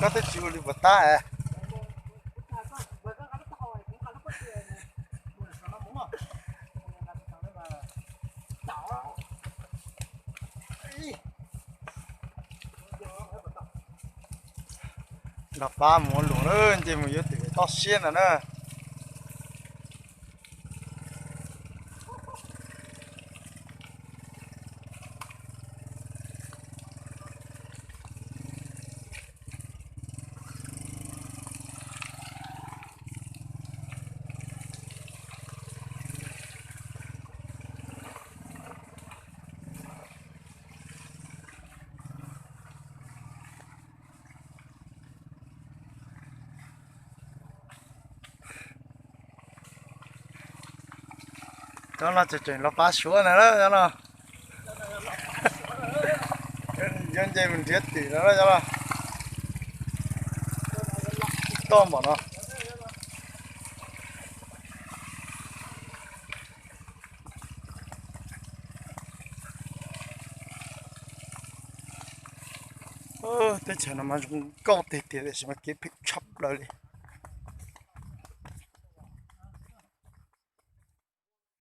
Koj twb tsis ua li puas tab. Nrog pab mus ua luam na, nce mus yuav tim toj siab ntawd na. Cov no tseem tseem los pab suav na cov no. Yuav nce mus nrhiav tim no cov no. Toj npaum no. Teb chaws no mas zoo nkauj tiag tiag tiam sis mas kev phem tshaj plaws li.